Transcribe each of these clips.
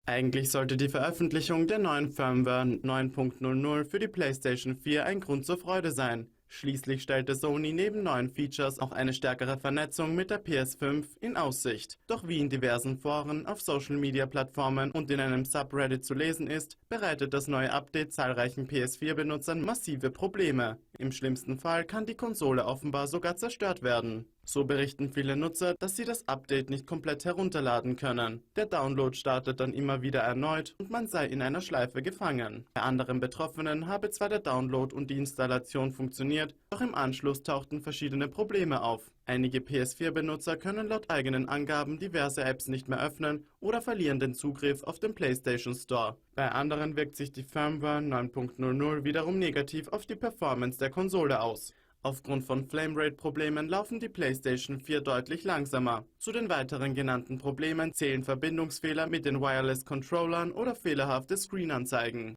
Eigentlich sollte die Veröffentlichung der neuen Firmware 9.00 für die PlayStation 4 ein Grund zur Freude sein. Schließlich stellte Sony neben neuen Features auch eine stärkere Vernetzung mit der PS5 in Aussicht. Doch wie in diversen Foren, auf Social-Media-Plattformen und in einem Subreddit zu lesen ist, bereitet das neue Update zahlreichen PS4-Benutzern massive Probleme. Im schlimmsten Fall kann die Konsole offenbar sogar zerstört werden. So berichten viele Nutzer, dass sie das Update nicht komplett herunterladen können. Der Download startet dann immer wieder erneut und man sei in einer Schleife gefangen. Bei anderen Betroffenen habe zwar der Download und die Installation funktioniert, doch im Anschluss tauchten verschiedene Probleme auf. Einige PS4-Benutzer können laut eigenen Angaben diverse Apps nicht mehr öffnen oder verlieren den Zugriff auf den PlayStation Store. Bei anderen wirkt sich die Firmware 9.00 wiederum negativ auf die Performance der Konsole aus. Aufgrund von Framerate-Problemen laufen die PlayStation 4 deutlich langsamer. Zu den weiteren genannten Problemen zählen Verbindungsfehler mit den Wireless-Controllern oder fehlerhafte Screen-Anzeigen.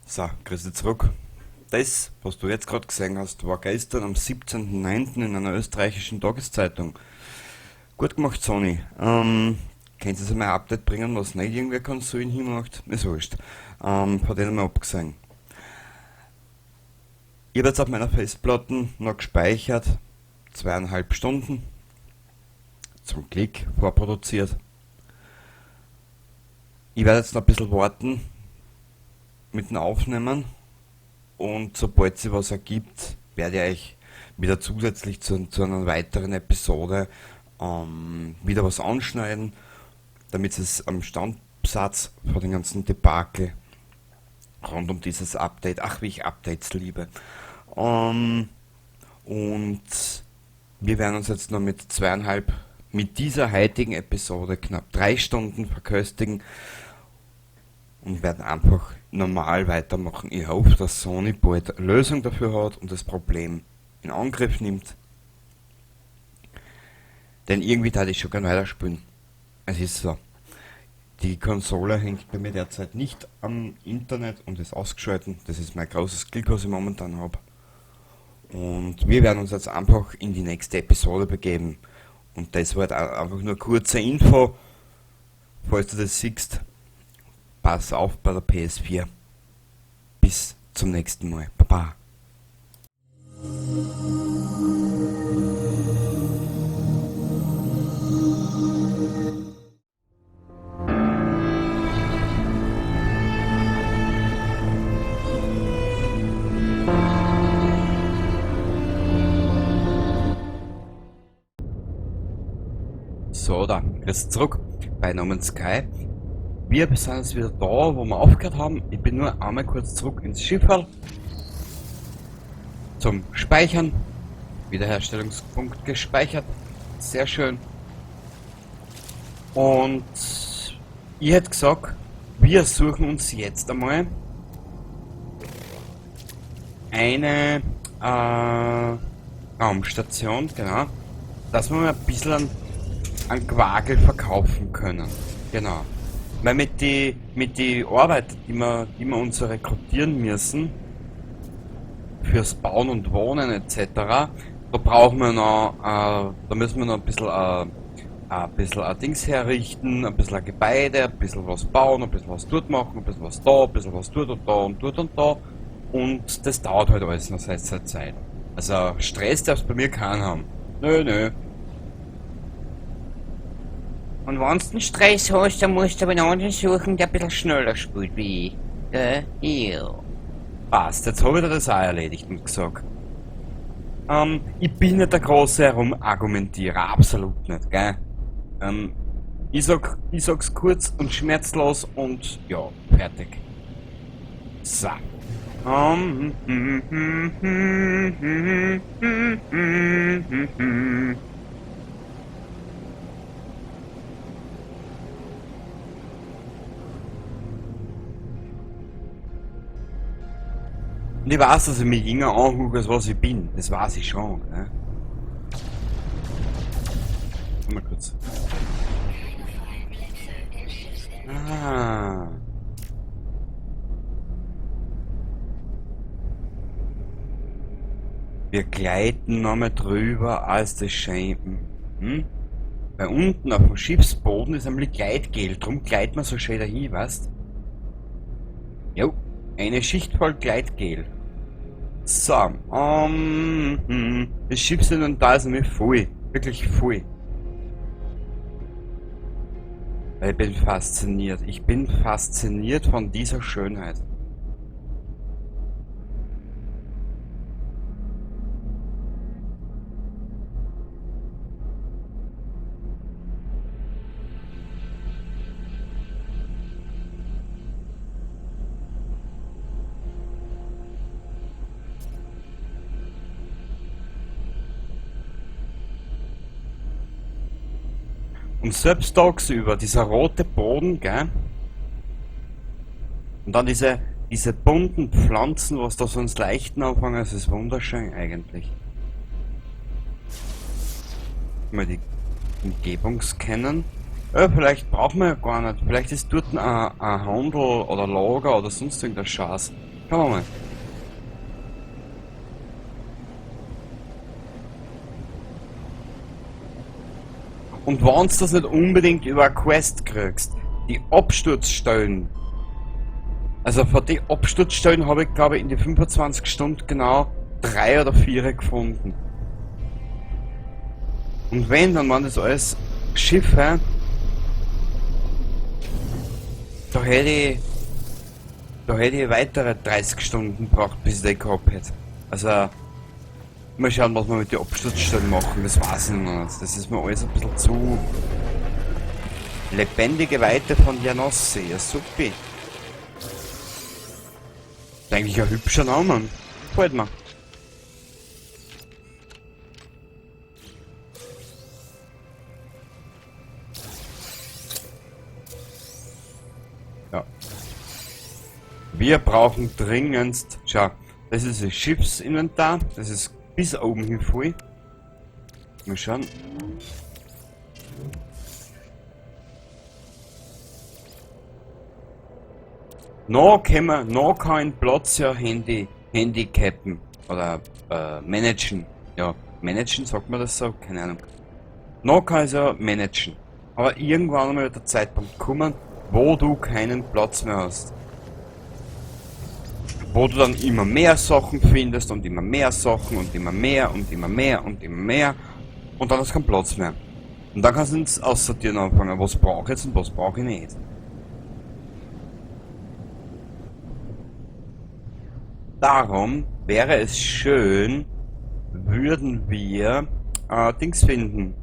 So, grüß dich zurück. Das, was du jetzt gerade gesehen hast, war gestern am 17.09. in einer österreichischen Tageszeitung. Gut gemacht, Sony. Könnt ihr mal ein Update bringen, was nicht irgendwer Konsolen hinmacht? Ist wurscht. Von denen mal abgesehen. Ich hab jetzt auf meiner Festplatte noch gespeichert, 2,5 Stunden, zum Glück vorproduziert. Ich werde jetzt noch ein bisschen warten mit dem Aufnehmen und sobald sich was ergibt, werde ich euch wieder zusätzlich zu einer weiteren Episode wieder was anschneiden, damit es am Standsatz von den ganzen Debakel rund um dieses Update, ach wie ich Updates liebe. Und wir werden uns jetzt noch mit zweieinhalb, mit dieser heutigen Episode knapp 3 Stunden verköstigen und werden einfach normal weitermachen. Ich hoffe, dass Sony bald eine Lösung dafür hat und das Problem in Angriff nimmt. Denn irgendwie darf ich schon gern weiterspielen. Es ist so. Die Konsole hängt bei mir derzeit nicht am Internet und ist ausgeschaltet. Das ist mein großes Glück, was ich momentan hab. Und wir werden uns jetzt einfach in die nächste Episode begeben. Und das war halt einfach nur kurze Info. Falls du das siehst, pass auf bei der PS4. Bis zum nächsten Mal. Baba. So, da, jetzt zurück bei No Man's Sky. Wir sind jetzt wieder da, wo wir aufgehört haben. Ich bin nur einmal kurz zurück ins Schifferl zum Speichern. Wiederherstellungspunkt gespeichert. Sehr schön. Und ich hätte gesagt, wir suchen uns jetzt einmal eine Raumstation, genau, dass wir mal ein bisschen an Quargel verkaufen können. Genau. Weil mit die Arbeit, die wir uns rekrutieren müssen, fürs Bauen und Wohnen et cetera, da brauchen wir noch, da müssen wir noch ein bisschen ein Dings herrichten, ein bisschen ein Gebäude, ein bisschen was bauen, ein bisschen was dort machen, ein bisschen was da, ein bisschen was dort und da und dort und da. Und das dauert halt alles noch seit Zeit. Also Stress darf's bei mir keinen haben. Nö, nö. Und wenn du einen Stress hast, dann musst du aber einen anderen suchen, der ein bisschen schneller spielt wie ich. Gell? Ja. Passt, jetzt hab ich dir das auch erledigt und gesagt. Ich bin nicht der große Herumargumentierer, absolut nicht, gell? Ich sag's kurz und schmerzlos und ja, fertig. So. Und ich weiß, dass ich mich jünger angucke, als was ich bin. Das weiß ich schon, ne? Mal kurz. Ah. Wir gleiten nochmal drüber, als das scheint. Hm? Weil unten auf dem Schiffsboden ist nämlich Gleitgel, drum gleitet man so schön dahin, weißt? Jo, eine Schicht voll Gleitgel. So, das Schiffsinventar ist nämlich voll, wirklich voll. Ich bin fasziniert. Ich bin fasziniert von dieser Schönheit. Und selbst tagsüber, dieser rote Boden, gell? Und dann diese bunten Pflanzen, was da so ins Leichten anfangen, das ist wunderschön eigentlich. Mal die Umgebung scannen. Ja, vielleicht brauchen wir ja gar nicht. Vielleicht ist dort ein Handel oder Lager oder sonst irgendein Scheiß. Schauen wir mal. Und wenn du das nicht unbedingt über eine Quest kriegst, die Absturzstellen. Also von den Absturzstellen habe ich, glaube ich, in die 25 Stunden genau 3 oder 4 gefunden. Und wenn, dann waren das alles Schiffe. Da hätte ich weitere 30 Stunden gebraucht, bis ich die gehabt hätte. Also, mal schauen, was wir mit den Absturzstellen machen, das weiß ich noch nicht. Das ist mir alles ein bisschen zu... Lebendige Weite von Janossi, ja supi. Ist eigentlich ein hübscher Name, gefällt mir. Ja. Wir brauchen dringendst... Schau, das ist das Schiffsinventar, das ist bis oben hin voll. Mal schauen. Noch können wir, noch kein Platz ja handicappen oder managen. Ja, managen, sagt man das so? Keine Ahnung. Noch kann ich ja managen. Aber irgendwann einmal wird der Zeitpunkt kommen, wo du keinen Platz mehr hast. Wo du dann immer mehr Sachen findest und immer mehr Sachen und immer mehr und immer mehr und immer mehr und dann hast du keinen Platz mehr. Und dann kannst du ins Aussortieren anfangen, was brauche ich jetzt und was brauche ich nicht. Darum wäre es schön, würden wir Dings finden.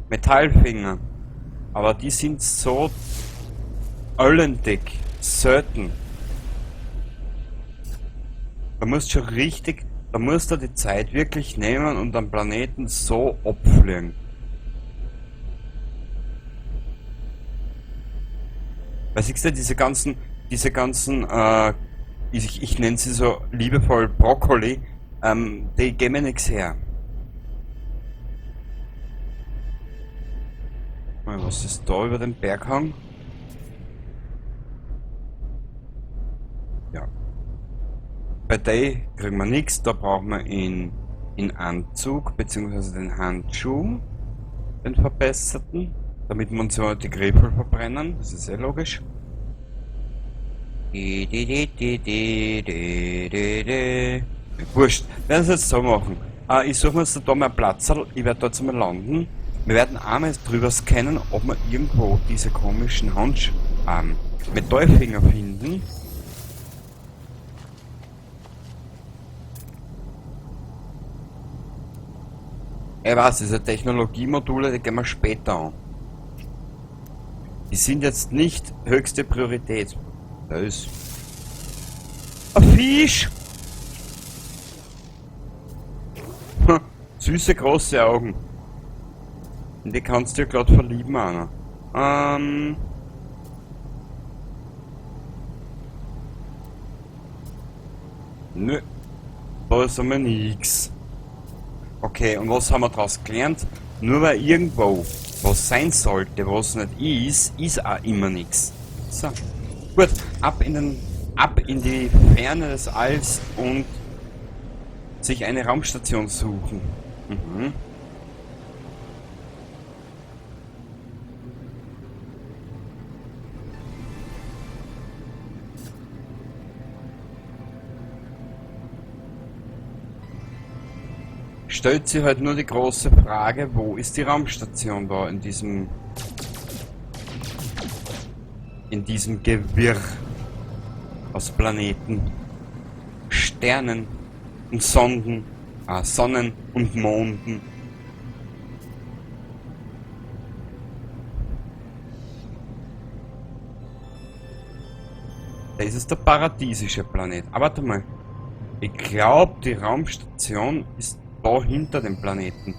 Metallfinger. Aber die sind so ellendick, selten. Da musst du schon richtig, da musst du die Zeit wirklich nehmen und am Planeten so abfliegen. Weil siehst du, diese ganzen, ich nenne sie so liebevoll Brokkoli, die geben mir nichts her. Mal, was ist da über den Berghang? Ja. Bei der kriegen wir nichts, da brauchen wir in Anzug, beziehungsweise den Handschuh, den verbesserten, damit wir uns ja die Griffel verbrennen, das ist sehr logisch. Wurscht, wir werden es jetzt so machen. Ich suche mir jetzt da mal einen Platz, ich werde da jetzt mal landen. Wir werden einmal drüber scannen, ob wir irgendwo diese komischen Metallfinger finden. Ich weiß, diese Technologiemodule, die gehen wir später an. Die sind jetzt nicht höchste Priorität. Da ist ein Fisch! Süße große Augen. In die kannst du ja grad verlieben, Anna. Nö. Da ist einmal nix. Okay, und was haben wir daraus gelernt? Nur weil irgendwo was sein sollte, was nicht ist, ist auch immer nix. So. Gut, ab in die Ferne des Alls und sich eine Raumstation suchen. Mhm. Stellt sich halt nur die große Frage, wo ist die Raumstation da in diesem Gewirr aus Planeten, Sternen und Sonden, Sonnen und Monden. Das ist der paradiesische Planet. Aber warte mal. Ich glaube, die Raumstation ist da hinter dem Planeten.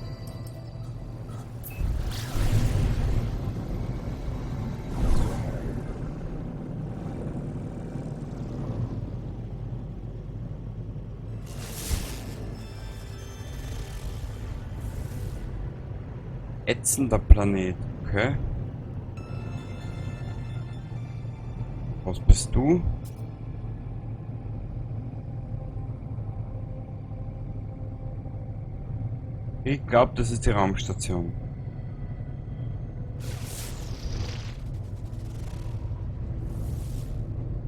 Ätzender Planet, okay. Was bist du? Ich glaube, das ist die Raumstation.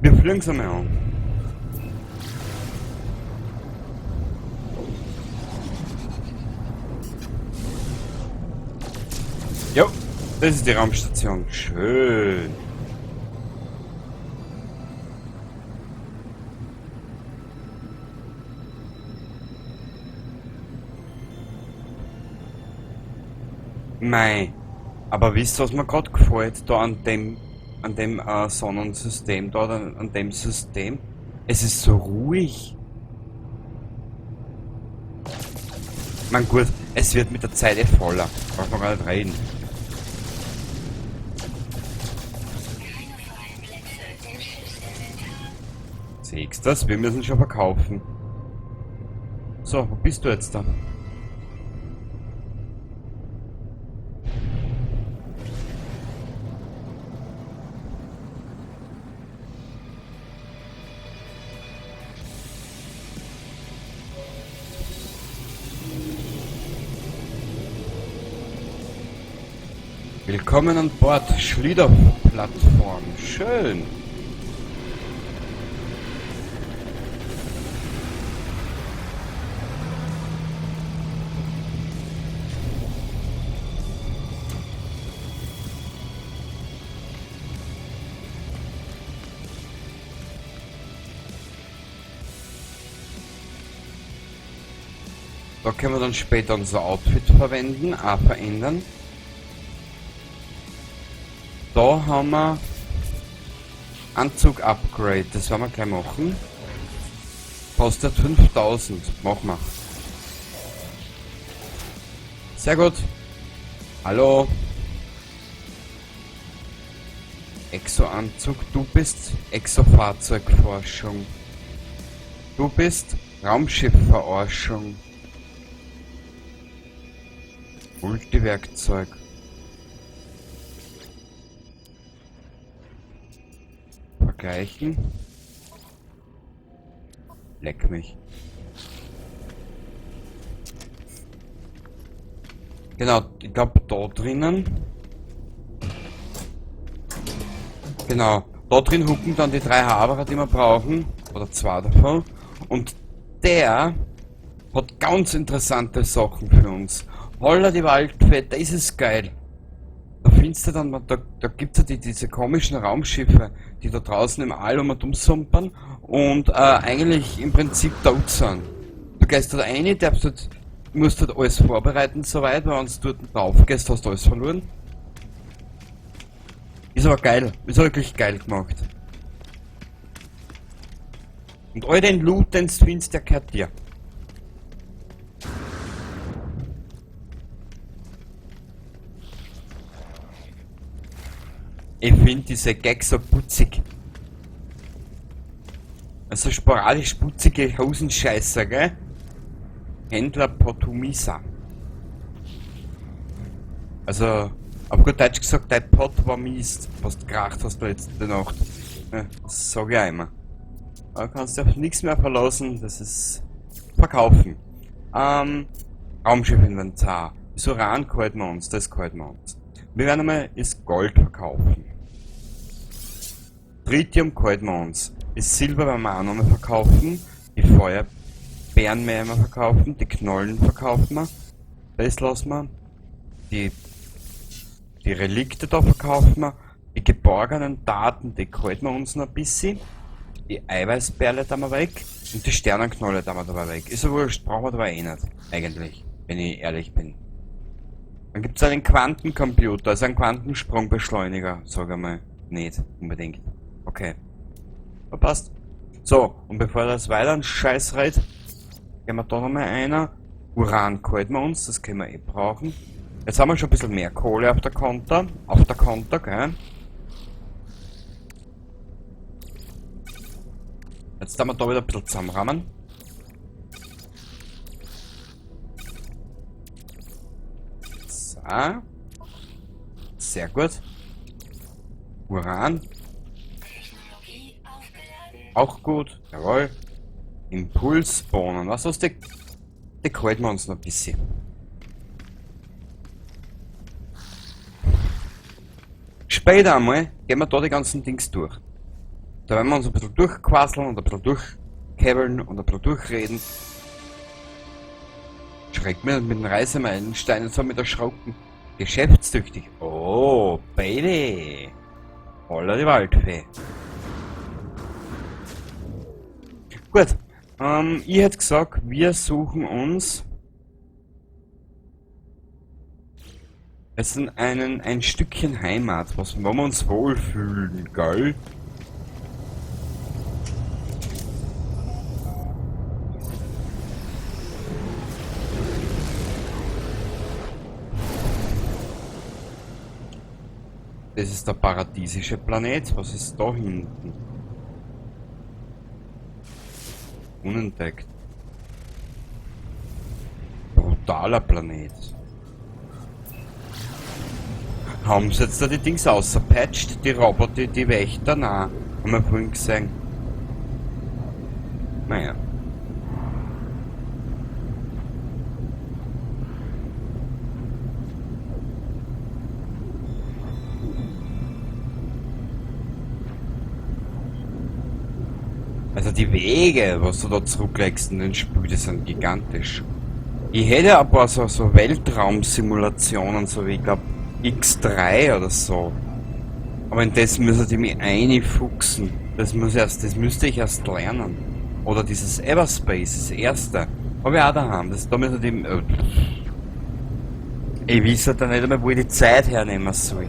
Wir fliegen sie mal an. Jo, das ist die Raumstation. Schön. Mei, aber wisst ihr, was mir gerade gefällt, da an dem Sonnensystem, da an dem System? Es ist so ruhig. Man gut, es wird mit der Zeit eh voller. Braucht man gar nicht reden. Siehst du das? Wir müssen schon verkaufen. So, wo bist du jetzt da? Willkommen an Bord Schliederplattform. Schön. Da können wir dann später unser Outfit verwenden, auch verändern. Da haben wir Anzug-Upgrade, das werden wir gleich machen. Kostet 5000, machen wir. Sehr gut. Hallo. Exo-Anzug, du bist Exo-Fahrzeugforschung. Du bist Raumschiffverarschung. Multiwerkzeug. Vergleichen. Leck mich. Genau, ich glaube da drinnen. Genau, da drin hucken dann die 3 Haberer, die wir brauchen. Oder 2 davon. Und der hat ganz interessante Sachen für uns. Holla die Waldfee, das ist geil. Da findest du dann, da gibt's ja diese komischen Raumschiffe, die da draußen im All um und umsumpern und eigentlich im Prinzip tot sind. Du gehst da rein, musst dort alles vorbereiten soweit, weil wenn du dort drauf gehst, hast du alles verloren. Ist aber geil, ist wirklich geil gemacht. Und all den Loot, den du findest, der gehört dir. Ich find diese Gags so putzig. Also sporadisch putzige Hosenscheißer, gell? Händler Potumisa. Also, auf gut Deutsch gesagt, dein Pott war mies, was du geraucht hast letzte Nacht. Ja, das sag ich auch immer. Da kannst du auf nichts mehr verlassen, das ist verkaufen. Raumschiff-Inventar. Das Uran gehalten wir uns, das gehalten wir uns. Wir werden einmal das Gold verkaufen. Tritium gehalten wir uns. Das Silber werden wir auch nochmal verkaufen. Die Beeren werden wir verkaufen, die Knollen verkaufen wir. Das lassen wir. Die Relikte da verkaufen wir. Die geborgenen Daten, die halten wir uns noch ein bisschen. Die Eiweißperle da mal weg. Und die Sternenknolle da wir dabei weg. Ist ja wurscht, brauchen wir dabei eh nicht. Eigentlich, wenn ich ehrlich bin. Dann gibt's einen Quantencomputer, also einen Quantensprungbeschleuniger, sag ich mal. Nicht unbedingt. Okay. Ja, passt. So, und bevor das weiter einen Scheiß redet, gehen wir da nochmal einer. Uran halten wir uns, das können wir eh brauchen. Jetzt haben wir schon ein bisschen mehr Kohle auf der Konto. Auf der Konto, gell? Jetzt haben wir da wieder ein bisschen zusammenrammen. So. Sehr gut. Uran. Auch gut. Jawohl. Impulsbohnen. Was ist die? Die halten wir uns noch ein bisschen. Später einmal gehen wir da die ganzen Dings durch. Da werden wir uns ein bisschen durchquasseln und ein bisschen durchkäbeln und ein bisschen durchreden. Schreckt mir mit dem Reisemeilenstein und so mit erschrocken. Geschäftstüchtig. Oh, Baby. Holla die Waldfee. Gut. Ich hätte gesagt, wir suchen uns jetzt ein Stückchen Heimat, wo wir uns wohlfühlen, gell? Das ist der paradiesische Planet. Was ist da hinten? Unentdeckt. Brutaler Planet. Haben sie jetzt da die Dings ausgepatcht? Die Roboter, die Wächter? Nein, haben wir vorhin gesehen. Naja. Also die Wege, was du da zurücklegst in den Spiel, die sind gigantisch. Ich hätte ein paar so Weltraumsimulationen, so wie ich glaub X3 oder so. Aber in das müsste ich mich einfuchsen. Das müsste ich erst lernen. Oder dieses Everspace, das erste. Hab ich auch daheim. Das, da müsste ich, ich weiß halt dann nicht einmal, wo ich die Zeit hernehmen soll.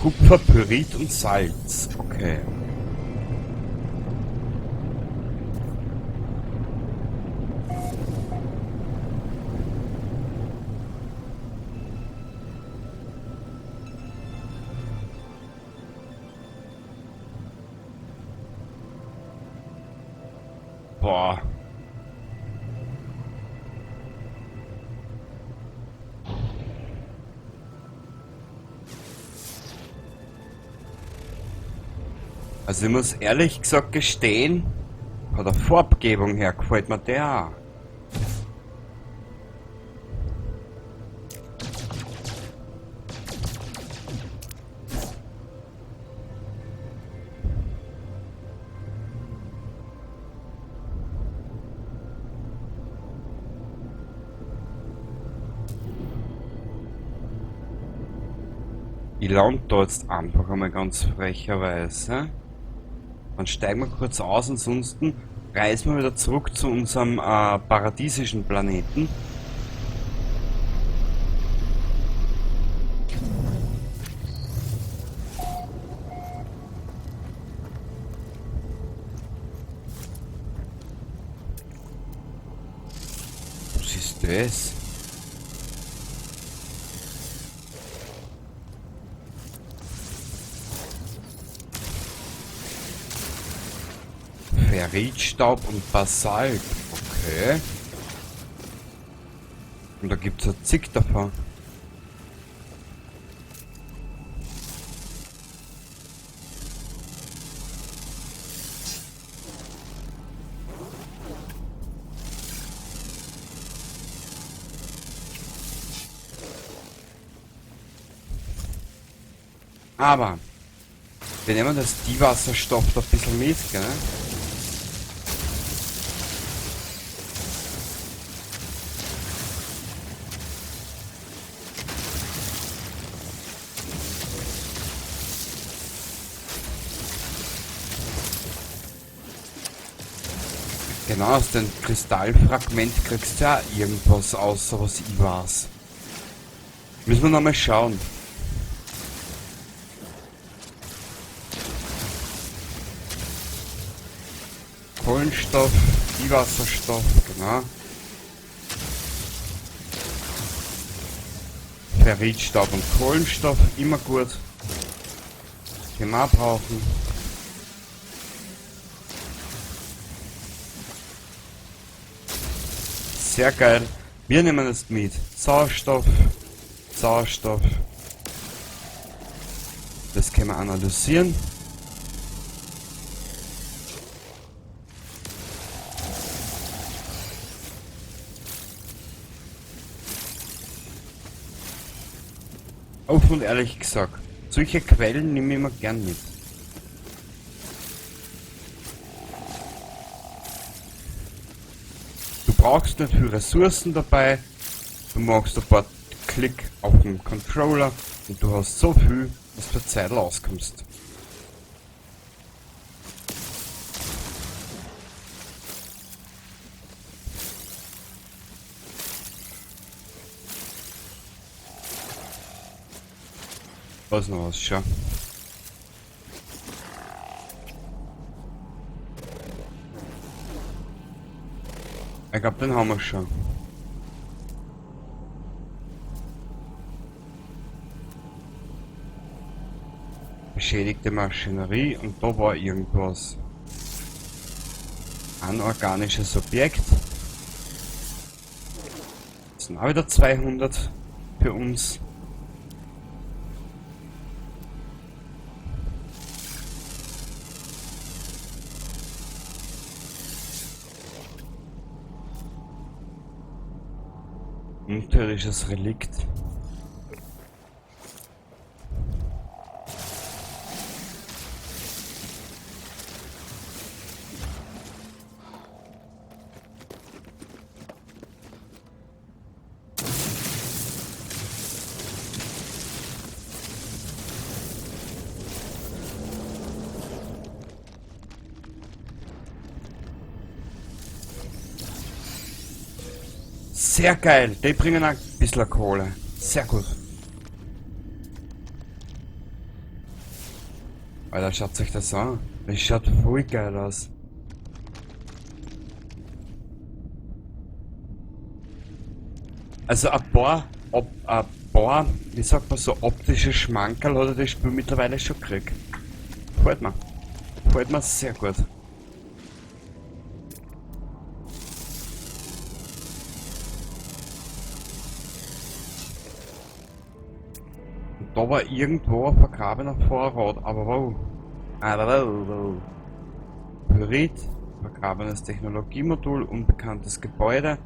Kupfer, Pyrit und Salz. Okay. Boah. Also ich muss ehrlich gesagt gestehen, von der Farbgebung her gefällt mir der auch. Ich lande da jetzt einfach einmal ganz frecherweise. Dann steigen wir kurz aus, ansonsten reisen wir wieder zurück zu unserem paradiesischen Planeten. Was ist das? Ferritstaub und Basalt. Okay. Und da gibt's ja zig davon. Aber wir nehmen das Diwasserstoff da ein bisschen mit, gell? Genau, aus dem Kristallfragment kriegst du ja irgendwas außer was ich weiß. Müssen wir nochmal schauen. Kohlenstoff, Diwasserstoff, genau. Ferritstaub und Kohlenstoff, immer gut. Können wir auch brauchen. Sehr geil. Wir nehmen das mit. Sauerstoff, Sauerstoff. Das können wir analysieren. Offen und ehrlich gesagt, solche Quellen nehme ich immer gern mit. Du brauchst nicht viel Ressourcen dabei, du machst ein paar Klick auf dem Controller und du hast so viel, dass du zur Zeit rauskommst. Da ist noch was, schau. Ich glaub, den haben wir schon. Beschädigte Maschinerie und da war irgendwas. Anorganisches Objekt. Das sind auch wieder 200 für uns. Unterirdisches Relikt. Sehr geil, die bringen auch ein bisschen Kohle. Sehr gut. Alter, schaut euch das an. Das schaut voll geil aus. Also ein paar, wie sagt man so, optische Schmankerl hat er das Spiel mittlerweile schon gekriegt. Gefällt mir. Gefällt mir sehr gut. Da war irgendwo ein vergrabener Vorrat, aber wo? Aber wo? Pyrit, vergrabenes Technologiemodul, unbekanntes Gebäude.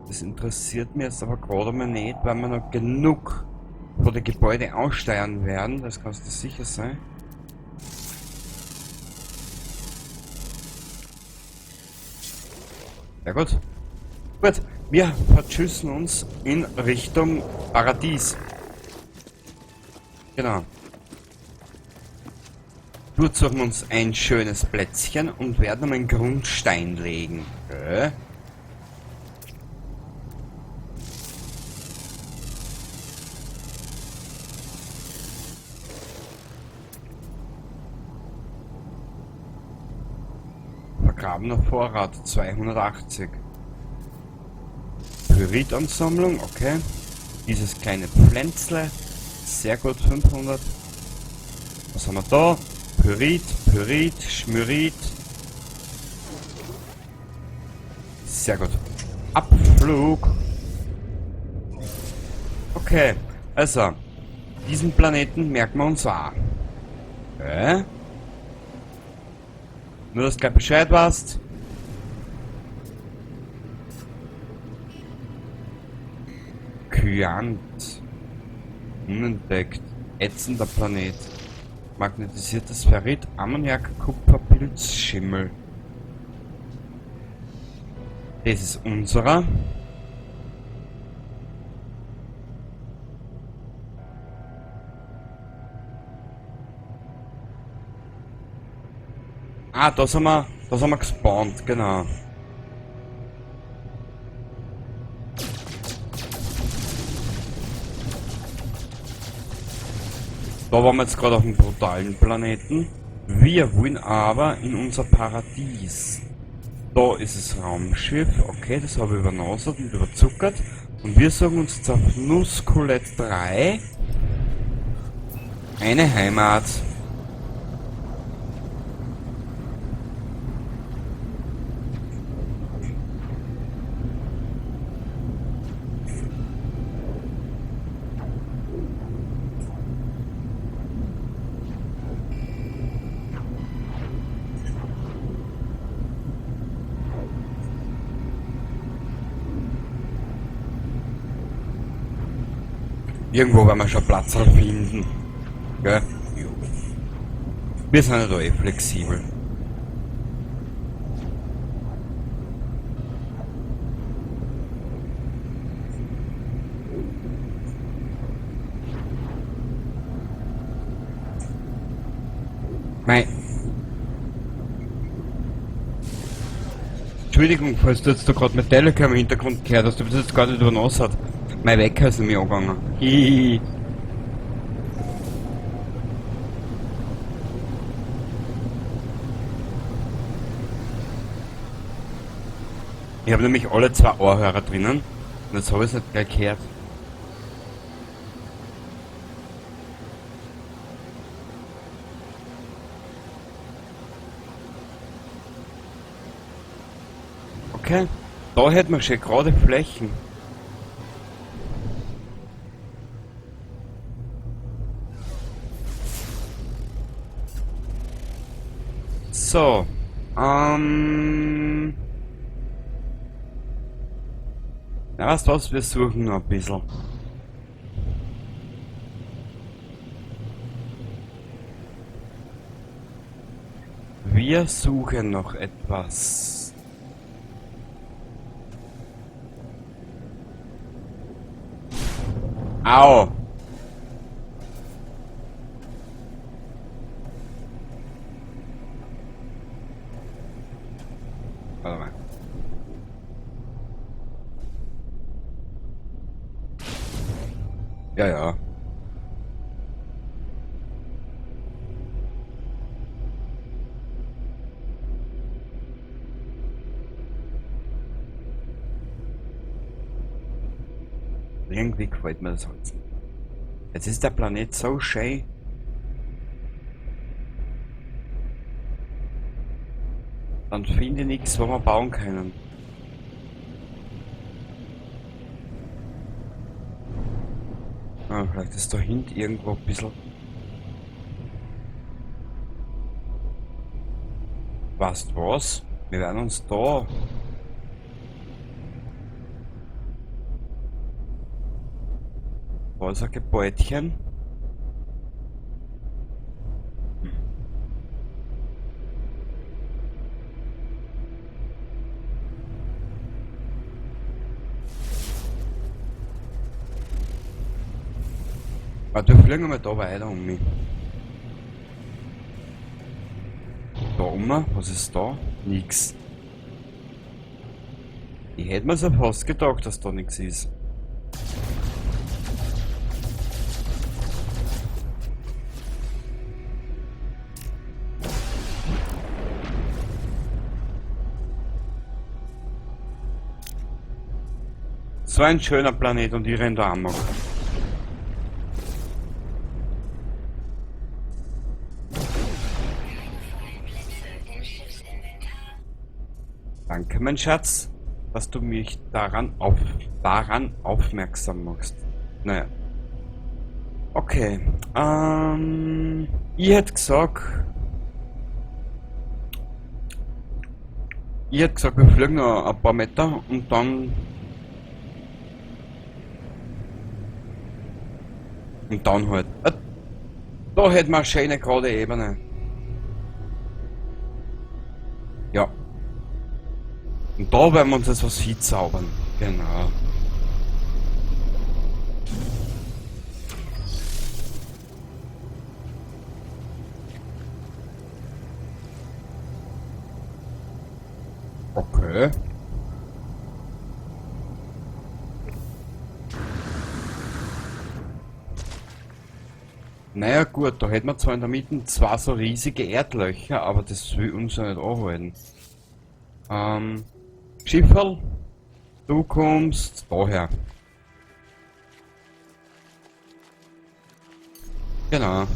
Das interessiert mich jetzt aber gerade mal nicht, weil wir noch genug von den Gebäuden aussteuern werden, das kannst du sicher sein. Ja gut. Gut, wir vertschüssen uns in Richtung Paradies. Genau. Dort suchen wir uns ein schönes Plätzchen und werden einmal einen Grundstein legen. Okay. Vergrabener Vorrat 280. Pyritansammlung, okay. Dieses kleine Pflänzle. Sehr gut, 500. Was haben wir da? Pyrit, Pyrit, Schmyrit. Sehr gut. Abflug. Okay, also. Diesen Planeten merken wir uns auch. Okay. Nur, dass du gleich Bescheid weißt. Kyant. Unentdeckt. Ätzender Planet. Magnetisiertes Ferrit, Ammoniak, Kupfer, Pilz, Schimmel. Das ist unserer. Ah, da sind wir gespawnt, genau. Da waren wir jetzt gerade auf dem brutalen Planeten. Wir wollen aber in unser Paradies. Da ist das Raumschiff. Okay, das habe ich übernasert und überzuckert. Und wir sagen uns jetzt auf Nuskulett 3 eine Heimat. Irgendwo werden wir schon Platz finden. Gell? Jo. Wir sind ja da eh flexibel. Mei. Entschuldigung, falls du jetzt da gerade Metallica im Hintergrund gehört hast, du bist jetzt gar nicht übernassert. Mein Wecker ist nämlich angegangen. Hihihi. Ich habe nämlich alle zwei Ohrhörer drinnen. Und jetzt habe ich es nicht gleich gehört. Okay. Da hätten wir schon gerade Flächen. So, na, weißt du was, wir suchen noch ein bisschen. Wir suchen noch etwas. Au! Warte mal. Ja, ja. Irgendwie gefällt mir das Holz. Jetzt ist der Planet so schön. Dann finde ich nichts, wo wir bauen können. Ah, vielleicht ist da hinten irgendwo ein bisschen. Weißt was? Wir werden uns da. Da ist ein Gebäudchen. Warte, wir fliegen mal da weiter um mich. Da um, was ist da? Nix. Ich hätte mir so fast gedacht, dass da nix ist. So ein schöner Planet und ich renn da amok. Danke, mein Schatz, dass du mich daran aufmerksam machst. Naja. Okay. Ich hätte gesagt, wir fliegen noch ein paar Meter und dann. Und dann halt. Da hätten wir eine schöne gerade Ebene. Ja. Und da werden wir uns jetzt was hinzaubern. Genau. Okay. Naja gut, da hätten wir zwar in der Mitte zwei so riesige Erdlöcher, aber das will uns ja nicht anhalten. Schifferl, du kommst daher. Genau.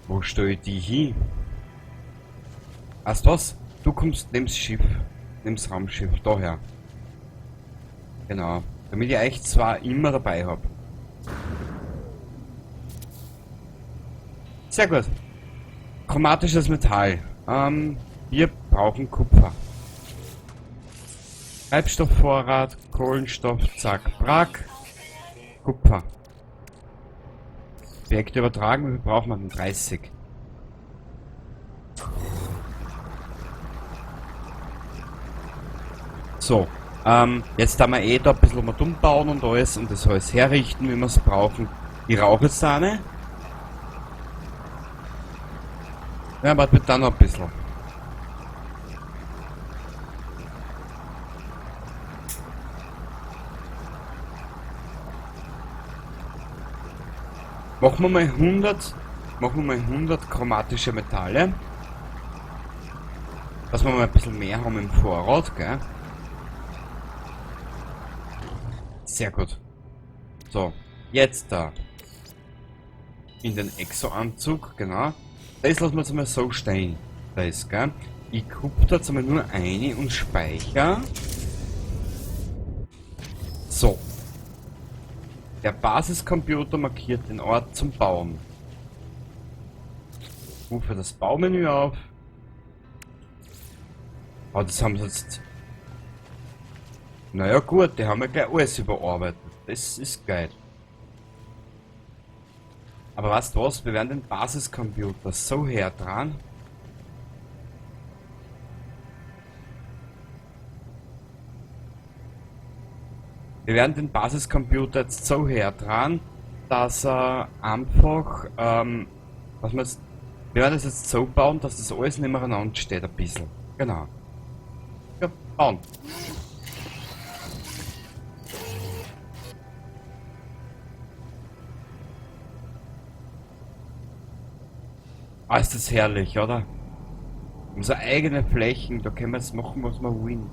Wo stelle ich die hin? Weißt du was? Du kommst neben das Schiff. Neben das Raumschiff, daher. Genau. Damit ich euch zwar immer dabei hab. Sehr gut. Chromatisches Metall. Wir brauchen Kupfer. Treibstoffvorrat, Kohlenstoff, zack, brack. Kupfer. Objekte übertragen, wie viel braucht man denn? 30. So, jetzt da wir eh da ein bisschen mal dumm bauen und alles und das alles herrichten, wie wir's brauchen. Ich rauche jetzt da eine. Ja, warte bitte da noch ein bisschen. Machen wir mal 100, machen wir mal 100 chromatische Metalle. Dass wir mal ein bisschen mehr haben im Vorrat, gell? Sehr gut. So, jetzt da. In den Exo-Anzug, genau. Das lassen wir jetzt mal so stehen. Das, gell? Ich guck da jetzt mal nur eine und speicher. So. Der Basiscomputer markiert den Ort zum Bauen. Rufe das Baumenü auf. Oh, das haben sie jetzt... Naja gut, die haben ja gleich alles überarbeitet. Das ist geil. Aber weißt du was? Wir werden den Basiscomputer so herdran. Wir werden den Basiscomputer jetzt so herdran, dass er einfach, was wir jetzt, wir werden das jetzt so bauen, dass das alles nebeneinander steht ein bisschen. Genau. Ja, bauen. Ah, ist das herrlich, oder? Unsere eigene Flächen, da können wir jetzt machen, was wir wollen.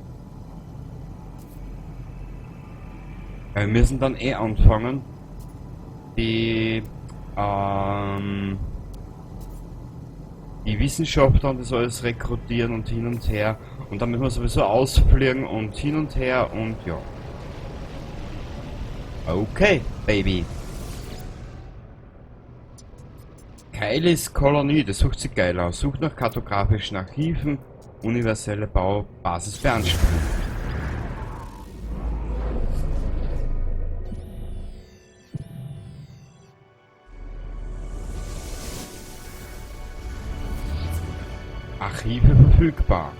Ja, wir müssen dann eh anfangen, die Wissenschaftler und das alles rekrutieren und hin und her. Und dann müssen wir sowieso ausfliegen und hin und her und ja. Okay, Baby. Kailis Kolonie, das sucht sich geil aus. Sucht nach kartografischen Archiven, universelle Baubasis beanspruchen. Archive verfügbar.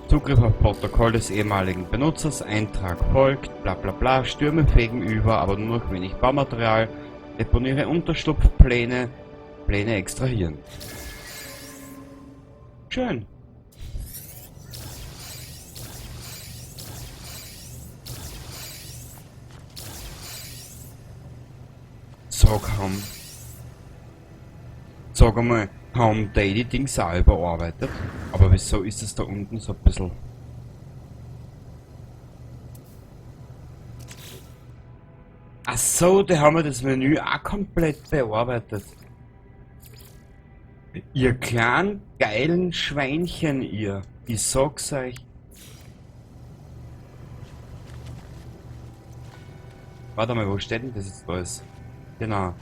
Zugriff auf Protokoll des ehemaligen Benutzers, Eintrag folgt, bla bla bla, Stürme fegen über, aber nur noch wenig Baumaterial, deponiere Unterschlupfpläne, Pläne extrahieren. Schön. Sag, sag einmal, haben die die Dings auch überarbeitet? Aber wieso ist es da unten so ein bisschen... Ach so, die haben ja das Menü auch komplett bearbeitet. Ihr kleinen, geilen Schweinchen, ihr. Ich sag's euch. Warte mal, wo steht denn das jetzt alles? Genau.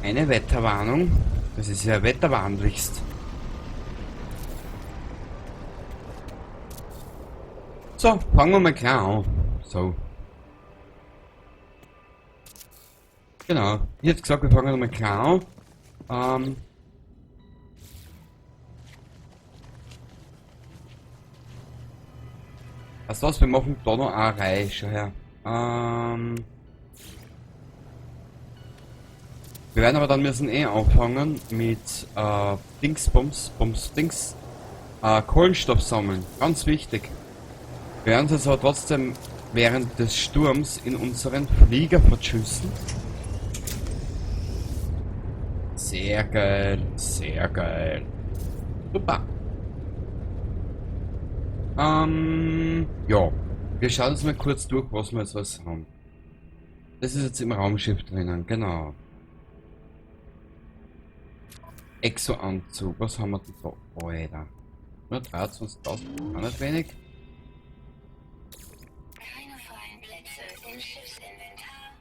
Eine Wetterwarnung. Das ist ja wetterwarnlichst. So, fangen wir mal klar an. So. Genau. Ich hätte gesagt, wir fangen mal klar an. Weißt du was, wir machen da noch eine Reihe. Schau her. Wir werden aber dann müssen eh anfangen mit Dingsbums, Bums, Dings, Kohlenstoff sammeln. Ganz wichtig. Wir werden uns jetzt aber trotzdem während des Sturms in unseren Flieger verschüssen. Sehr geil, sehr geil. Super. Ja. Wir schauen uns mal kurz durch, was wir jetzt alles haben. Das ist jetzt im Raumschiff drinnen, genau. Exo-Anzug, was haben wir denn da? Alter. Nur 23.000, auch nicht wenig. Keine freien Plätze im Schiffsinventar.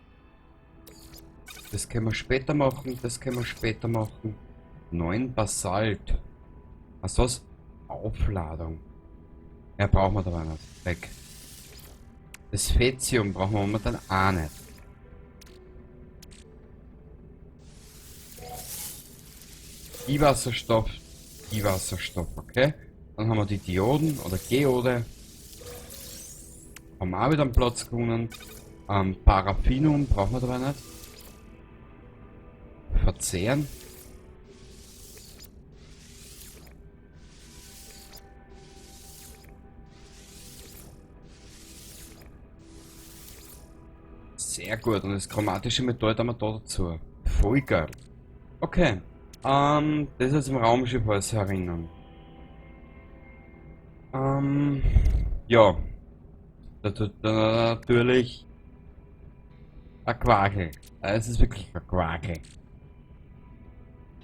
Das können wir später machen, das können wir später machen. 9 Basalt. Was ist das? Aufladung. Ja, brauchen wir dabei nicht. Weg. Das Fetium brauchen wir momentan auch nicht. Diwasserstoff, Diwasserstoff, okay. Dann haben wir die Dioden oder Geode. Haben wir auch wieder einen Platz gewonnen. Paraffinum brauchen wir dabei nicht. Verzehren. Sehr gut. Und das chromatische Metall haben wir da dazu. Voll geil. Okay. Das ist jetzt im Raumschiff alles herinnen. Ja. Da tut dann natürlich ein Quakel. Es ist wirklich ein Quakel.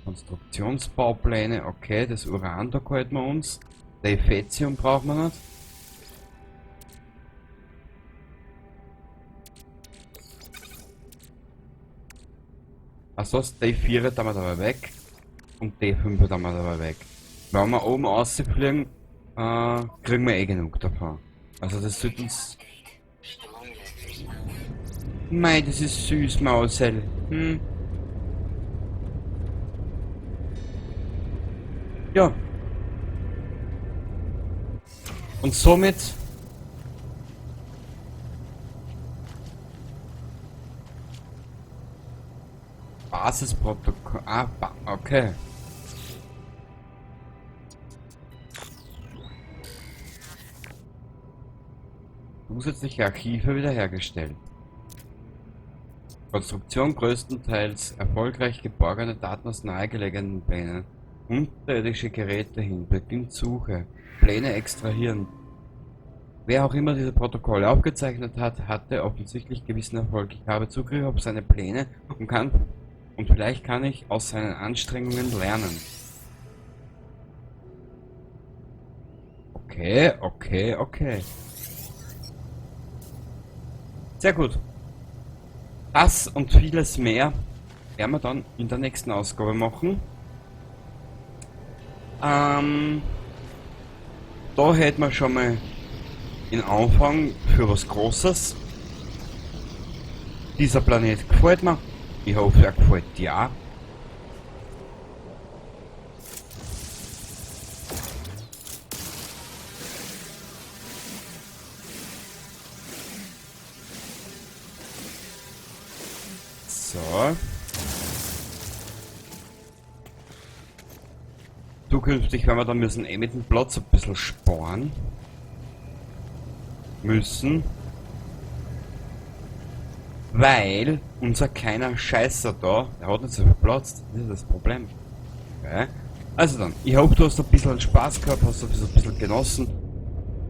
Konstruktionsbaupläne, okay, das Uran, da halten wir uns. Defetium brauchen wir nicht. Achso, das D4 da wir dabei weg. Und D5 da wir dabei weg. Wenn wir oben rausfliegen, kriegen wir eh genug davon. Also das tut uns... Mei, das ist süß, Mausel. Ja. Und somit... Basisprotokoll. Ah, okay. Zusätzliche Archive wiederhergestellt. Konstruktion größtenteils erfolgreich geborgene Daten aus nahegelegenen Plänen. Unterirdische Geräte hin. Beginnt Suche. Pläne extrahieren. Wer auch immer diese Protokolle aufgezeichnet hat, hatte offensichtlich gewissen Erfolg. Ich habe Zugriff auf seine Pläne und kann... Und vielleicht kann ich aus seinen Anstrengungen lernen. Okay, okay, okay. Sehr gut. Das und vieles mehr werden wir dann in der nächsten Ausgabe machen. Da hätten wir schon mal den Anfang für was Großes. Dieser Planet gefällt mir. Ich hoffe, er gefällt dir auch. So. Zukünftig werden wir dann müssen eh mit dem Platz ein bisschen sparen. Müssen. Weil unser kleiner Scheißer da, der hat nicht so viel Platz, das ist das Problem. Okay. Also dann, ich hoffe, du hast ein bisschen Spaß gehabt, hast ein bisschen genossen.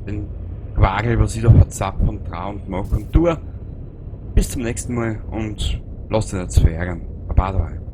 Den Quargel, was ich da verzapf und trau und mach und tue. Bis zum nächsten Mal und lass dich nicht zu verärgern. Baba dabei.